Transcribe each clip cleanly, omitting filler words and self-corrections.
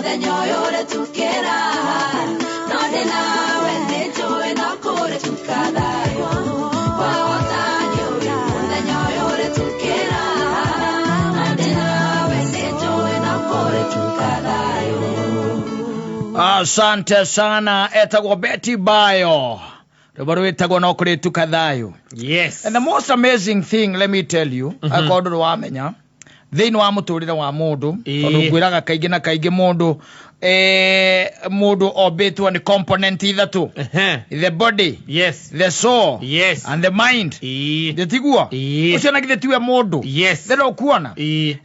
Mũthenya ũyũ ũrĩtukĩra. No ndĩ nawe nĩnjũĩ no kũrĩtuka thayũ. Wahota nĩũĩ mũthenya ũyũ ũrĩtukĩra. No ndĩ nawe nĩnjũĩ no kũrĩtuka thayũ. Asante sana, etagwo Betty Bayo, rwĩmbo rwĩtagwo no kũrĩtuka thayũ. And the most amazing thing, let me tell you, akorwo ndũrĩ wamenya thĩinĩ wa mũtũrĩre wa mũndũ, tondũ ngwĩraga kaingĩ na kaingĩ mũndũ mũndũ ombĩtwo nĩ component ithatũ: the body, the soul, and the mind. Gĩtiguo? Ũcio na githĩ tiwe mũndũ? Thĩna ũkuona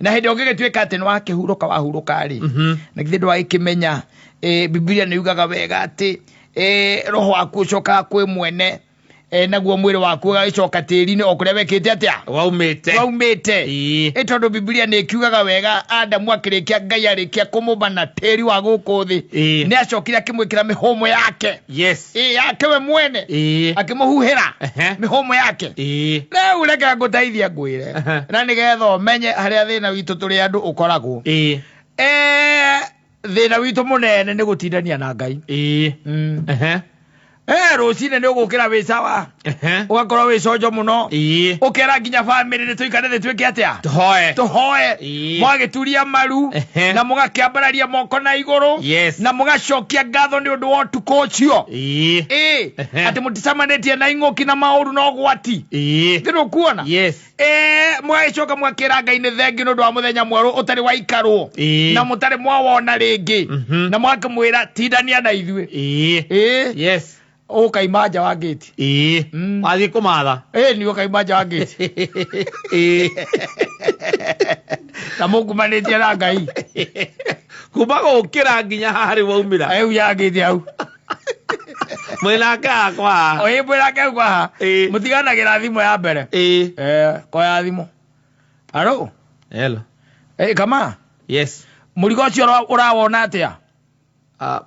na hĩndĩ ĩyo ũngĩgĩtuĩka atĩ nĩ wakĩhurũka wahurũka rĩ, na githĩ ndwagĩkĩmenya Bibilia nĩ yugaga wega atĩ roho waku ũcokaga kwĩ mwene, naguo mwĩrĩ waku ũgagĩcoka tĩri-inĩ o kũrĩa wekĩte atĩa? Waumĩte. Waumĩte. Ĩ tondũ Bibilia nĩ ĩkiugaga wega Adamu akĩrĩkia, Ngai arĩkia kũmũmba na tĩri wa gũkũ thĩ, nĩ acokire akĩmwĩkĩra mĩhũmũ yake, ĩ yake we mwene, akĩmũhuhĩra mĩhũmũ yake. Rĩu reke ngũteithie ngwĩre, na nĩgetha ũmenye harĩa thĩna witũ tũrĩ andũ ũkoragwo. Thĩna witũ mũnene nĩ gũtindania na Ngai. Rũcinĩ nĩ ũgũkĩra wĩ sawa, ũgakorwo wĩ conjo mũno, ũkera nginya bamĩrĩ nĩ tũikare thĩ twĩke atĩa? Tũhoe. Tũhoe. Mwagĩturia maru na mũgakĩambararia moko na igũrũ, na mũgacokia ngatho nĩ ũndũ wa ũtukũ ũcio, ĩ atĩ mũticemanĩtie na ing'ũki na maũru na ũgwati. Thĩna ũkuona? Mũgagĩcoka mwakĩra Ngai nĩ thengi nĩ ũndũ wa mũthenya mwerũ ũtarĩ waikarwo na mũtarĩ mwawona rĩngĩ, na mwakĩmwĩra tindania na ithuĩ. Ĩ ũkaima nja wa ngĩti. Wathiĩ kũmatha. Ĩ nĩ ũkaima nja wa ngĩti na mũkumanĩtie na Ngai. Kuma gũkĩra nginya haha rĩu waumĩra. Rĩu ya ngĩti hau. Mwĩnake hakwa. Ĩ mwĩnake haha. Mũtiganagĩra thimũ ya mbere. Koya thimũ. Aro. Hello. Kama. Yes. Mũrigo ũcio ũrawona atĩa?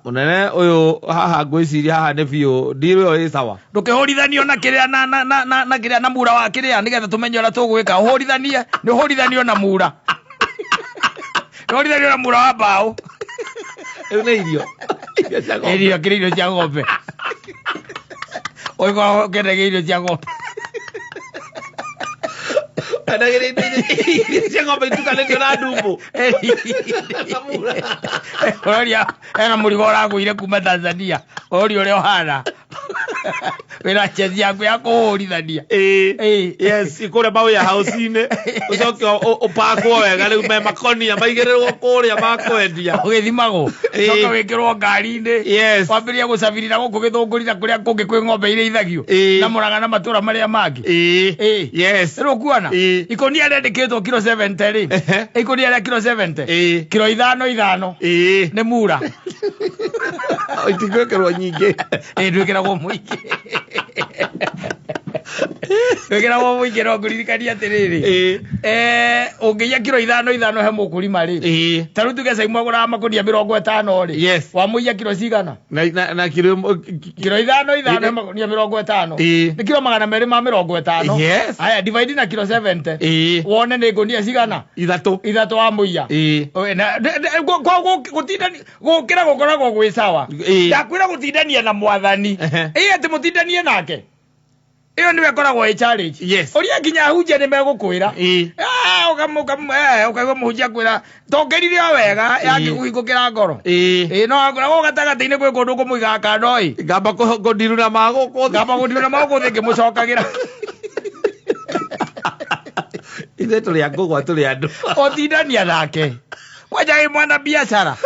Mũnene ũyũ haha ngwĩciria haha nĩ biũ ndirĩ ĩyo ĩ sawa. Ndũkĩhũrithanio na kĩrĩa na na na na na kĩrĩa na mura wa kĩrĩa nĩgetha tũmenye ũrĩa tũgwĩka. Ũhũrithanie, nĩ ũhũrithanio na mura. Ũhũrithanio na mura wa mbaũ. Rĩu nĩ irio. Irio cia ng'ombe. Irio kĩrĩa irio cia ng'ombe. Ũgĩkorwo ũkĩendagia irio cia ng'ombe. Endagĩria irio cia ng'ombe itukanĩtio na ndumbo. Ũroria hena mũrigo ũragũire kuma Tanzania. Ũroria ũrĩa ũhana. Wĩna chezi yaku ya kũhũrithania. Yes, kũrĩa mawĩa house-inĩ ũcoke ũpakwo wega rĩu me makonia maigĩrĩrwo kũrĩa makwendia. Ũgĩthimagwo. Ũcoke wĩkĩrwo ngari-inĩ. Wambĩrĩrie gũcabiri na gũkũ Gĩthũngũri na kũrĩa kũngĩ kwĩ ng'ombe irĩithagio. Na Mũrang'a na matũra marĩa mangĩ. Rĩu ũkuona? Ikũnia rĩandĩkĩtwo kiro 70 rĩ. Ikũnia rĩa kiro 70. Kiro ithano ithano. Nĩ mura. Itigwĩkĩrwo nyingĩ. Ndwĩkĩragwo mũingĩ. Ndwĩkĩragwo mũingĩ no ngũririkanie atĩrĩrĩ. Ũngĩiya kiro ithano ithano he mũkũrima rĩ. Ta rĩu tuge Saimũ agũraga makũnia 50 rĩ. Wamũiya kiro cigana? Na kiro Kiro ithano ithano he makũnia 50. Nĩ kiro 250. Haya, divide na kiro 70. Wone nĩ ngũnia cigana? Ithatũ. Ithatũ wamũiya. Na, kwa gũtindania gũkĩra gũkoragwo gwĩ sawa. Ndakwĩra gũtindania na mwathani. Ĩ atĩ mũtindanie nake. Ĩyo nĩyo ĩkoragwo ĩ challenge. Ũria nginya ahunjia nĩ megũkwĩra. Ũkaigua mũhunjia akwĩra tongerire o wega yakĩkũhingũkĩra ngoro. No akwĩra gũkũ gatagatĩ-inĩ kwĩ kũndũ kũmũigaga kando ĩ. Ngamba kũndirura ma gũkũ thĩ. Ngamba kũndirura ma gũkũ thĩ ngĩmũcokagĩra. Ithuĩ tũrĩ a ngũgwa, tũrĩ andũ. Ũtindania nake. Kwanja wĩ mwana biacara.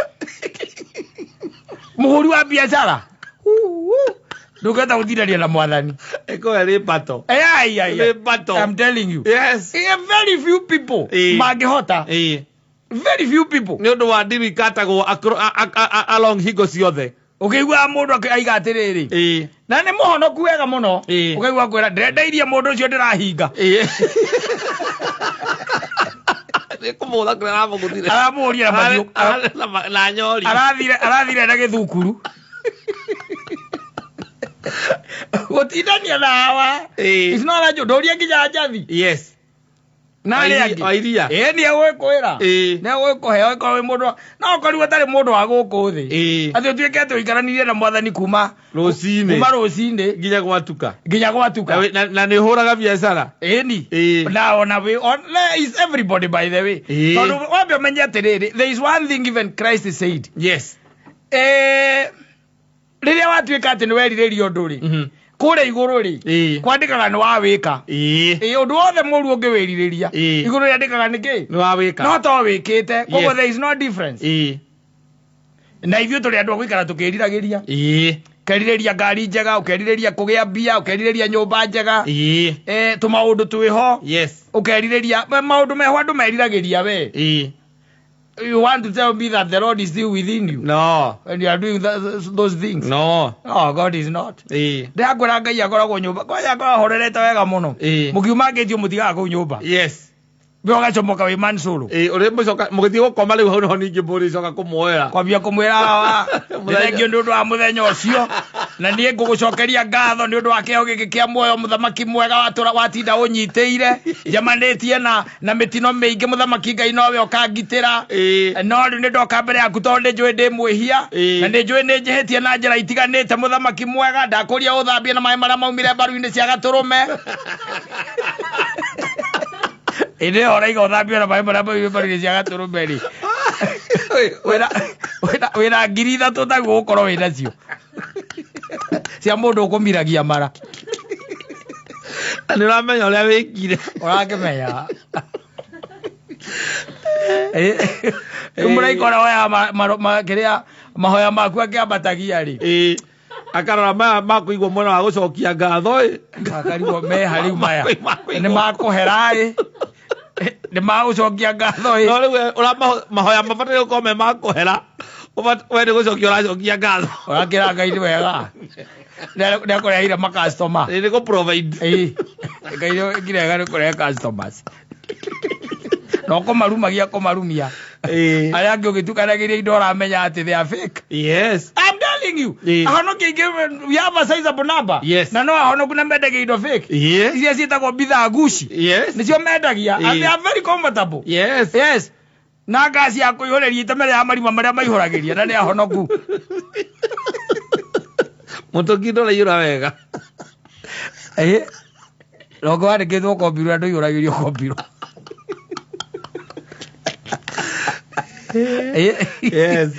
Mũhũri wa biacara. Ndũngĩhota gũtindania na mwathani. Ĩkorwo ĩrĩ battle. Ai, ai, ai. Ĩrĩ battle. I'm telling you. Very few people mangĩhota. Very few people. Nĩ ũndũ wa ndini ikatagwo along hingo ciothe. Ũkĩiguaga mũndũ aiga atĩrĩrĩ. Na nĩ mũhonoku wega mũno. Ũkaigua kwĩra ndĩrendeirie mũndũ ũcio ndĩrahinga. Nĩ kũmũgũtha kũrĩa aramũgũthire. Aramũhũrire na mahiũ. Na nyori. Arathire na gĩthukuru. Gũtindania na hawa. It's not a joke. Ndũrie nginya njathi. Na arĩa angĩ. Wa iria. Ĩĩ nĩ egwĩkwĩra. Ĩĩ. Nĩ egwĩkũhe okorwo wĩ mũndũ no ũkorirwo ũtarĩ mũndũ wa gũkũ thĩ. Ĩĩ. Atĩ ũtuĩke atĩ ũikaranirie na mwathani kuma Rũcinĩ. kuma rũcinĩ Nginya gwatuka. nginya gwatuka. Na nĩ ũhũraga biacara. Ĩni. Ĩĩ. Na ona wĩ on is everybody by the way. Ĩĩ. Tondũ wambe ũmenye atĩrĩrĩ, there is one thing even Christ said. Yes. Rĩrĩa watuĩka atĩ nĩ werirĩria ũndũ rĩ, Mhm. kũrĩa igũrũ rĩ, Ĩĩ. kwandĩkaga nĩ wawĩka. Ĩĩ. Ĩĩ, ũndũ wothe mũru ũngĩwĩrirĩria, Ĩĩ. igũrũ rĩandĩkaga nĩ kĩ? Nĩ wawĩka. No to wĩkĩte. Koguo Yes. there is no difference. Ĩĩ. Na ithuĩ tũrĩ andũ a gũikara tũkĩriragĩria. Ĩĩ. Ũkerirĩria ngari njega, ũkerirĩria kũgĩa mbia, ũkerirĩria nyũmba njega, Ĩĩ. Tũmaũndũ twĩho, Yes. ũkerirĩria maũndũ meho andũ meriragĩria we. Ĩĩ. You want to tell me that the Lord is still within you No. when you are doing those things? No. No, God is not. Ĩĩ. Ndĩrakwĩra Ngai akoragwo nyũmba, kwanja akoragwo ahorerete wega mũno. Ĩĩ. Mũkiuma ngĩtio mũtigaga kũu nyũmba. Yes. We ũgacomoka wĩ mansũrũ. Ĩĩ, ũrĩ mũcoka mũgĩthiĩ gũkoma rĩu hau niho ningĩ mũrĩcoka kũmuoera. Kwambia kũmwĩra hawa Mũthenya. nĩthengio nĩ ũndũ wa mũthenya ũcio na niĩ ngũgũcokeria ngatho nĩ ũndũ wa kĩheo gĩkĩ kĩa muoyo mũthamaki mwega watũra watinda ũnyitĩire njemanĩtie na mĩtino mĩingĩ mũthamaki Ngai nowe ũkangitĩra. Ĩĩ. No rĩu nĩ ndoka mbere yaku tondũ nĩ njũĩ ndĩ mwĩhia Ĩĩ. na nĩ njũĩ nĩ njĩhĩtie na njĩra itiganĩte mũthamaki mwega ndakũria ũthambie na maĩ marĩa maumire mbaru-inĩ cia gatũrũme. Ĩndĩ ĩyo ũraiga ũthambio na maĩ marĩa maumire mbaru-inĩ cia gatũrũme rĩ, wĩna 3,000 taguo ũgũkorwo wĩ nacio cia mũndũ ũkũmiragia mara. Na nĩ ũramenya ũrĩa wĩkire. Ũrakĩmenya. Rĩu mũraika ũrĩa woyaga kĩrĩa mahoya maku akĩambatagia rĩ. Ĩĩ. Akarora maya makũigwo mwena wa gũcokia ngatho ĩ. Akarigwo meha rĩu maya. Nĩ makũhera ĩ. Nĩ magũcokia ngatho ĩ. No rĩu ũra mahoya mabataire gũkorwo me makũhera. We nĩ gũcokia ũracokia ngatho. Ũrakĩra Ngai nĩ wega. Nĩ akũreheire makastoma. Ĩĩ, nĩ kũ provide. Ĩĩ. Ngai nĩ wega nĩ kũrehe customers. Na ũkũmarumagia kũmarumia. Ĩĩ. Arĩa angĩ ũgĩtukanagĩria indo ũramenya atĩ they are fake. Yes. I'm telling you. Ĩĩ. Ahonoki aingĩ, we have a sizable number. Yes. Na no ahonoku na mendagia indo fake. Yes. Iria ciĩtagwo bidhaa gushi. Yes. Nĩcio mendagia. And Ĩĩ. they are very comfortable. Yes. Yes. Na ngasi ya kũihũrĩria iteme rĩa marima marĩa maihũragĩria na nĩ ahonoku. Mũtũngi ndũraiyũra wega. Ĩĩ. Rongo wandĩkĩtwo kombirwo ndũihũragĩrio kombirwo. Yes.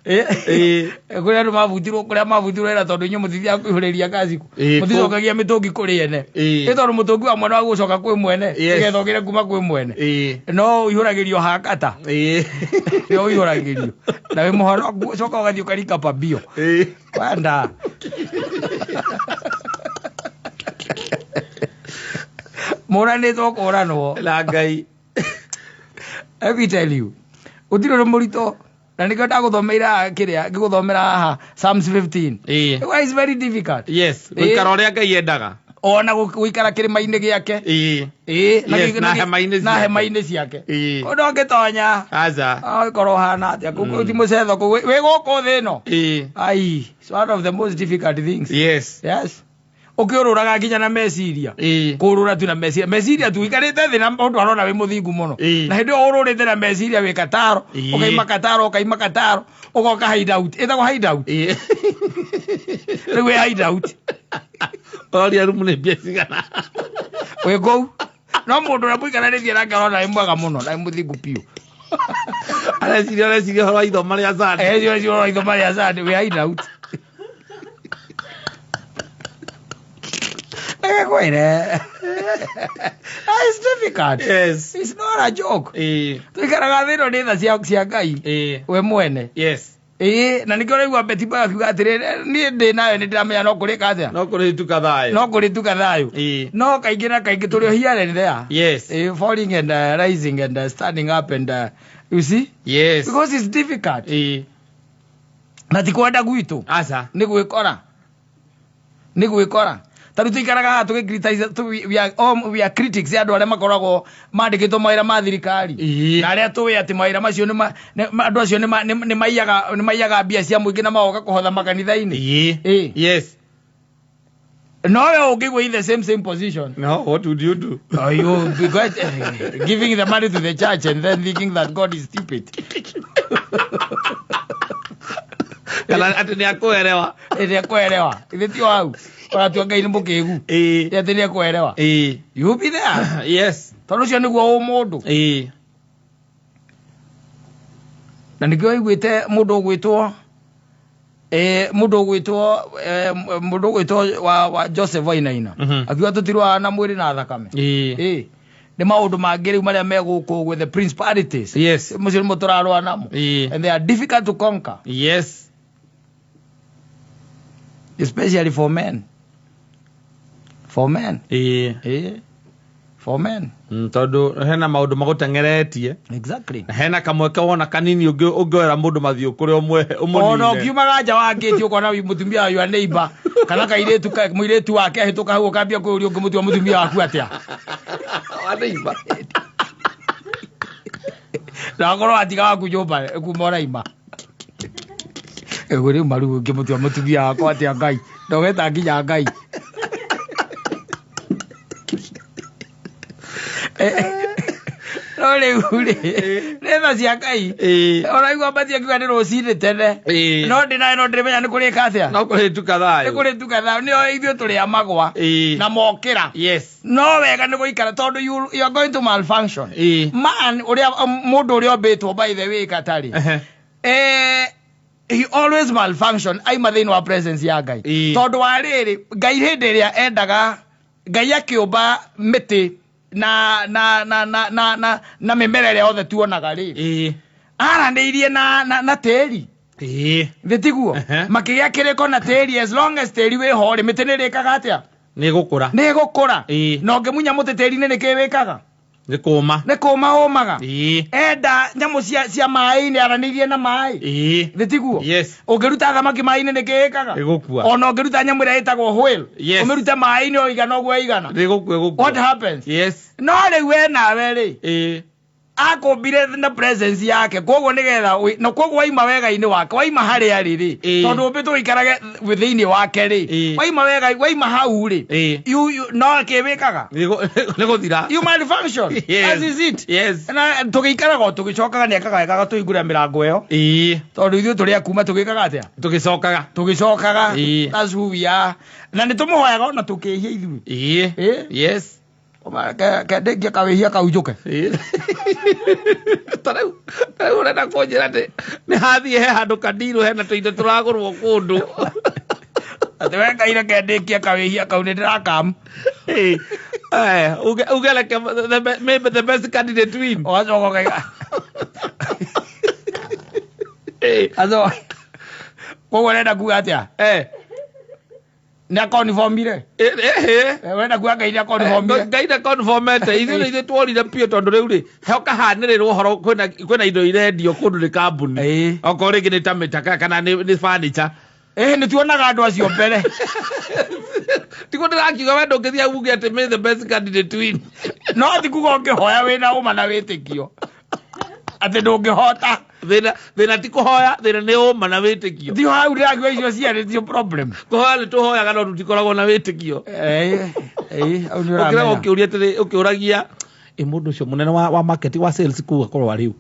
Ĩĩ. Kũrĩa andũ mabutirwo kũrĩa mabutirwo wĩra tondũ inyuĩ mũtithiaga kũihũrĩria ngaci Ĩĩ, mũticokagia mĩtũngi kũrĩ ene. Ĩĩ. Ĩ tondũ mũtũngi wa mwene wa gũcoka kwĩ mwene Yes. nĩgetha ũgĩre kuma kwĩ mwene. Ĩĩ. No ũihũragĩrio hakata. Ĩĩ. Nĩo ũihũragĩrio. Na wĩ mũhonoku ũcoka ũgathiĩ ũkarika pambio. Ĩĩ. Wanda. Mũranĩtwo kũranwo. Na Ngai. Let me tell you. Gũtirĩ ũndũ mũritũ na nĩkĩo ndagũthomeire kĩrĩa ngĩgũthomera haha Psalms 15. Ĩĩ. Well, it's very difficult. Yes. Gũikara ũrĩa Ngai endaga. Ona gũikara kĩrĩma-inĩ gĩake. Ĩĩ. Ĩĩ. Yes, na hema-inĩ na ciake. hema-inĩ ciake. Ĩĩ. Kũndũ ũngĩtonya. Aca. Ũkorwo ũhana atĩa kũu ti mũcetho kũu wĩ gũkũ thĩ ĩno. Ĩĩ. Ai, it's one of the most difficult things. Yes. Yes. Ũkĩũrũraga nginya na meciria. Ĩĩ. Kũrũra tu na meciria. Meciria tu ikarĩte thĩ na mũndũ arona wĩ mũthingu mũno. Ĩĩ. Na hĩndĩ ĩyo ũrũrĩte na meciria wĩ kataro, Ĩĩ. ũkaima kataro, ũkaima kataro, ũgoka hideout. Ĩtagwo hideout. Ĩĩ. Rĩu wĩ hideout. Ũroria rumu nĩ mbia cigana. Wĩ kũu. No mũndũ ũrĩa mũikaranĩtie nake arona wĩ mwega mũno na wĩ mũthingu biũ. Areciria ũhoro wa ithoma rĩa Sunday. Eci ũcio ũrona ithoma rĩa Sunday wĩ hideout. Reke ngwĩre. It's difficult. Yes. It's not a joke. Ĩĩ. Tũikaraga thĩ ĩno nĩ tha cia Ngai. Ĩĩ. We mwene. Yes. Ĩĩ, na nĩkĩo ũraigua Betty Bayo akiuga atĩrĩrĩ, niĩ ndĩ nayo nĩ ndĩramenya no kũrĩka atĩa? No kũrĩtuka thayũ. No kũrĩtuka thayũ. Ĩĩ. No kaingĩ na kaingĩ tũrĩ o here and there. Yes. Ĩĩ, falling and rising and standing up and you see? Yes. Because it's difficult. Ĩĩ. Na ti kwenda gwitũ. Aca. Nĩ gwĩkora. Nĩ gwĩkora. Ta rĩu tũikaraga haha tũgĩ criticize, we are critics ya andũ arĩa makoragwo mandĩkĩtwo mawĩra ma thirikari. Ĩĩ. Na arĩa tũĩ atĩ mawĩra macio andũ acio nĩ maiyaga mbia cia mũingĩ na magoka kũhotha makanitha-inĩ. Ĩĩ. Ĩĩ. Yes. No we ũngĩgwo in the same position. No, what would you do? Oh, you be quite, giving the money to the church and then thinking that God is stupid. Kana atĩ nĩ akũerewa. Nĩ ekwerewa. Ithe ti hau. Ũratua Ngai nĩ mũkĩgu. Ĩĩ. Atĩ nĩ ekwerewa. Ĩĩ. You be there. Yes. Tondũ ũcio nĩguo ũmũndũ. Ĩĩ. Na nĩkĩo waiguĩte mũndũ ũgwĩtwo mũndũ ũgwĩtwo wa Joseph Wainaina. Akiuga tũtirũaga na mwĩrĩ na thakame. Ĩĩ. Ĩĩ. Nĩ maũndũ mangĩ rĩu marĩa me gũkũ with the principalities. Yes. Macio nĩmo tũrarũa namo. Ĩĩ. And they are difficult to conquer. Yes. Especially for men. For men. Ĩĩ. Eh? For men. Tondũ hena maũndũ magũteng'eretie. Exactly. Na hena kamweke wona kanini ũngĩoera mũndũ mathiũ kũrĩa ũmwe ũmũnine. Ona ũkiumaga nja wa ngĩti ũkona mũtumia wa your neighbor kana kairĩtu mũirĩtu wake ahĩtũka hau ũkambia kwĩyũria ũngĩmũtua mũtumia waku atĩa. Wa neighbor. Na akorwo watiga waku nyũmba kuma ũraima. Ĩguo rĩu maru ũngĩmũtua mũtumia wakwa atĩa Ngai. Ndogeta nginya Ngai. No rĩu rĩ nĩ tha cia Ngai. Ũraigua mbatie akiuga nĩ rũcinĩ tene. No ndĩ nawe no ndĩrĩmenya nĩ kũrĩka atĩa. No kũrĩtuka thayũ. Nĩ kũrĩtuka thayũ. Nĩo ithuĩ tũrĩ a magwa. Na mokĩra. Yes. No wega nĩ gũikara tondũ you are going to malfunction. Man ũrĩa mũndũ ũrĩa ũmbĩtwo by the way Katarĩ. He always malfunction aima thĩinĩ wa presence ya Ngai. Tondũ wa rĩrĩ Ngai hĩndĩ ĩrĩa endaga Ngai akĩũmba mĩtĩ na na na na na na na mĩmera ĩrĩa yothe tuonaga rĩ. Aranĩirie na tĩri. Thĩ tiguo? Makĩgĩa kĩrĩko na tĩri as long as tĩri wĩho rĩ mĩtĩ nĩ ĩrĩkaga atĩa? Nĩ ĩgũkũra. Nĩ ĩgũkũra. Na ũngĩmunya mũtĩ tĩri-inĩ nĩ kĩĩ wĩkaga? Nĩ kũma. Nĩ kũma ũmaga. Enda nyamũ cia maĩ-inĩ aranĩirie na maĩ. Thĩ tiguo? Yes. Ũngĩruta thamaki maĩ-inĩ nĩ kĩĩ ĩkaga? Ĩgũkua. Ona ũngĩruta nyamũ ĩrĩa ĩtagwo whale. Yes. Ũmĩrute maĩ-inĩ o igana ũguo ĩigana. Nĩ ĩgũkua ĩgũkua. What happens? Yes. No rĩu we nawe rĩ. Akũmbire na presence yake koguo nĩgetha na koguo waima wega-inĩ wake waima harĩa rĩ rĩ tondũ ũmbĩtwo ũikarage thĩinĩ wake rĩ waima wega waima hau rĩ no kĩ wĩkaga nĩ gũthira. You malfunction. Yes. As is it. Yes. Na tũgĩikaraga o tũgĩcokaga nĩ ekaga wega tũhingũre mĩrango ĩyo. Tondũ ithuĩ tũrĩ a kuma tũgĩkaga atĩa? Tũgĩcokaga. Tũgĩcokaga. That's who we are. Na nĩ tũmũhoyaga ona tũkĩhia ithuĩ. Yes. Kendekia kawĩhia kau njũke. Ta rĩu ũrenda kũnjĩra atĩ nĩ hathiĩ he handũ kandirũ hena tũindo tũragũrwo kũndũ. Atĩ we Ngai reke ndĩkie kawĩhia kau nĩ ndĩrakamu. Uge reke maybe the best candidate win. Ũgacoka ũkaiga. Aco koguo ũrenda kuga atĩa? Nĩ akonifomire. Ũrenda kuga Ngai nĩ akonifomire. Ngai nĩ akonifomete. Ithuĩ nĩ ithuĩ tuorire biũ tondũ rĩu rĩ hokahanĩrĩrwo ũhoro kwĩna indo irendio kũndũ nĩ kambuni. Okorwo rĩngĩ nĩ ta mĩtaka kana nĩ furniture. Nĩ tuonaga andũ acio mbere. Tiguo ndĩrakiuga we ndũngĩthiĩ uge atĩ may the best candidate win. No ti kuga ũngĩhoya wĩna ũma na wĩtĩkio. Atĩ ndũngĩhota. Thĩna ti kũhoya, thĩna nĩ ũma na wĩtĩkio. Ti hau ndĩrakiuga icio ciarĩ tio problem. Kũhoya nĩ tũhoyaga no tũtikoragwo na wĩtĩkio. Hau nĩ ũramenya. Ũkĩraga ũkĩũria atĩrĩ, ũkĩũragia ĩ mũndũ ũcio mũnene wa market wa sales kũu akorwo arĩ ũ.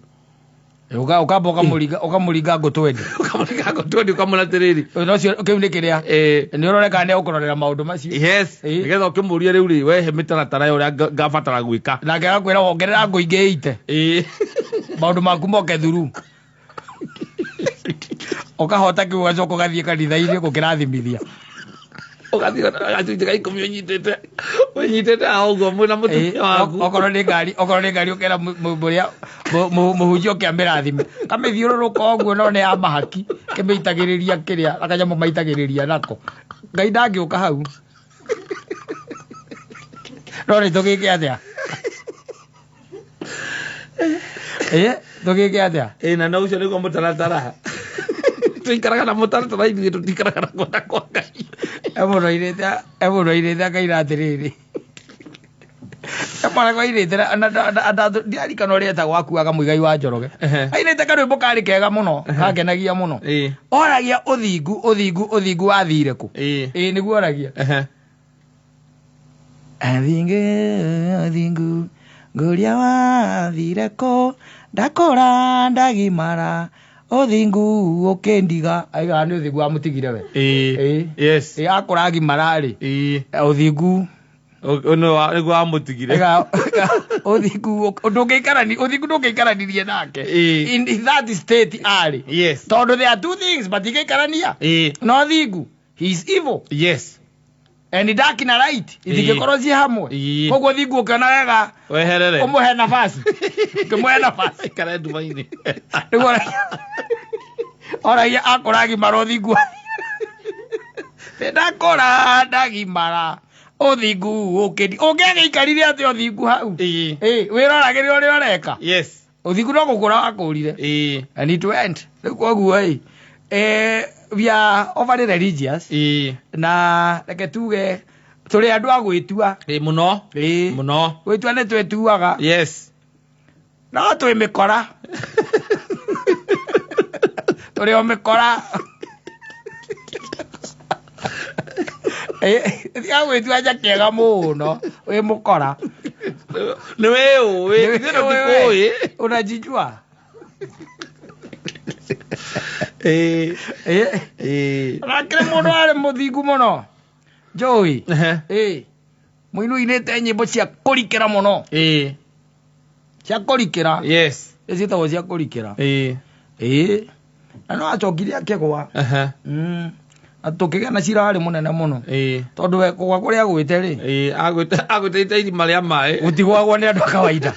Ũkamba ũkamũringa ngũtwendi. Ũkamũringa ngũtwendi ũkamũra atĩrĩrĩ. No cio kĩu nĩ kĩrĩa. Nĩ ũroreka nĩ ũkũrorera maũndũ macio. Yes. Nĩgetha ũkĩmũrie rĩu rĩ wehe mĩtaratara ya ũrĩa ngabatara gwĩka. Nake agakwĩra wongerera ngũ ingĩ ite. Maũndũ maku moke thuru. Ũkahota kĩu ũgacoka ũgathiĩ kanitha-inĩ gũkĩrathimithia. Ũgathiĩ gacunjĩ ka ikũmi ũnyitĩte. Ũnyitĩte haha ũguo mwĩna mũtumia waku. Okorwo nĩ ngari, okorwo nĩ ngari ũkera mũrĩa mũhunjia ũke amĩrathime. Kamĩthiũrũrũka ũguo no nĩ ya mahaki. Kĩmĩitagĩrĩria kĩrĩa, kanyamũ maitagĩrĩria nako. Ngai ndangĩũka hau. No nĩ tũgĩke atĩa? Tũgĩke atĩa? Na no ũcio nĩguo mũtaratara. Tũikaraga na mũtaratara ithuĩ tũtikaraga na kwenda kwa Ngai. Mũndũ airĩte akaira atĩrĩrĩ. Mwana airĩte ndiarikana ũrĩa etagwo akuaga Mũigai wa Njoroge. Ainĩte karwĩmbo karĩ kega mũno, kangenagia mũno. Oragia ũthingu, ũthingu, ũthingu wathire kũ? Ĩĩ nĩguo oragia. Athingu athingu ngũria wathire kũ ndakũra ndagimara ũthingu ũkĩndiga. Aigaga nĩ ũthingu wamũtigire we. Ĩĩ. Ĩĩ. Yes. Ĩ akũra agimara rĩ, Ĩĩ. ũthingu Nĩguo wamũtigire. Ũthingu ndũngĩikarani, ũthingu ndũngĩikaranirie nake Ĩĩ. in that state arĩ. Yes. Tondũ there are two things matingĩikarania. Ĩĩ. No thingu, he is evil Yes. and dark na light itingĩkorwo ciĩ hamwe. Ĩĩ. Koguo thingu ũkĩona wega Weherere. ũmũhe nafasi, ũkĩmũhe nafasi Ikare nduma-inĩ. nĩguo oragia akũra agimara ũthingu, ndakũra ndagimara ũthingu ũkĩndi ũngĩagĩikarire atĩ ũthingu hau. Ĩĩ. Ĩ wĩroragĩre ũrĩa ũreka. Yes. Ũthingu no gũkũra wakũrire. Ĩĩ. And it went. Rĩu koguo ĩ we are overly religious. Ĩĩ. Na reke tuge tũrĩ andũ a gwĩtua. Ĩĩ mũno. Ĩ Mũno. gwĩtua nĩ twĩtuaga. Yes. No twĩ mĩkora, tũrĩ o mĩkora. Tiga gwĩtua njakĩega mũno wĩ mũkora. Nĩ wĩũĩ. Ithuĩ tũtikũĩ. Unajijua. Ĩĩ. Ĩ, Ĩĩ. nakĩrĩ mũndũ arĩ mũthingu mũno njũĩ. Ehe. Ĩ mũini ũinĩte nyĩmbo cia kũrikĩra mũno. Ĩĩ. Cia kũrikĩra. Yes. Ciĩtagwo cia kũrikĩra. Ĩĩ. Ĩ na no acokire akĩgwa. Ehe. Na tũkĩgĩa na cira warĩ mũnene mũno. Ĩĩ. Tondũ we kũgwa kũrĩa agwĩte rĩ, Ĩĩ, agwĩte ite irima rĩa maĩ. gũtigwagwo nĩ andũ a kawaida.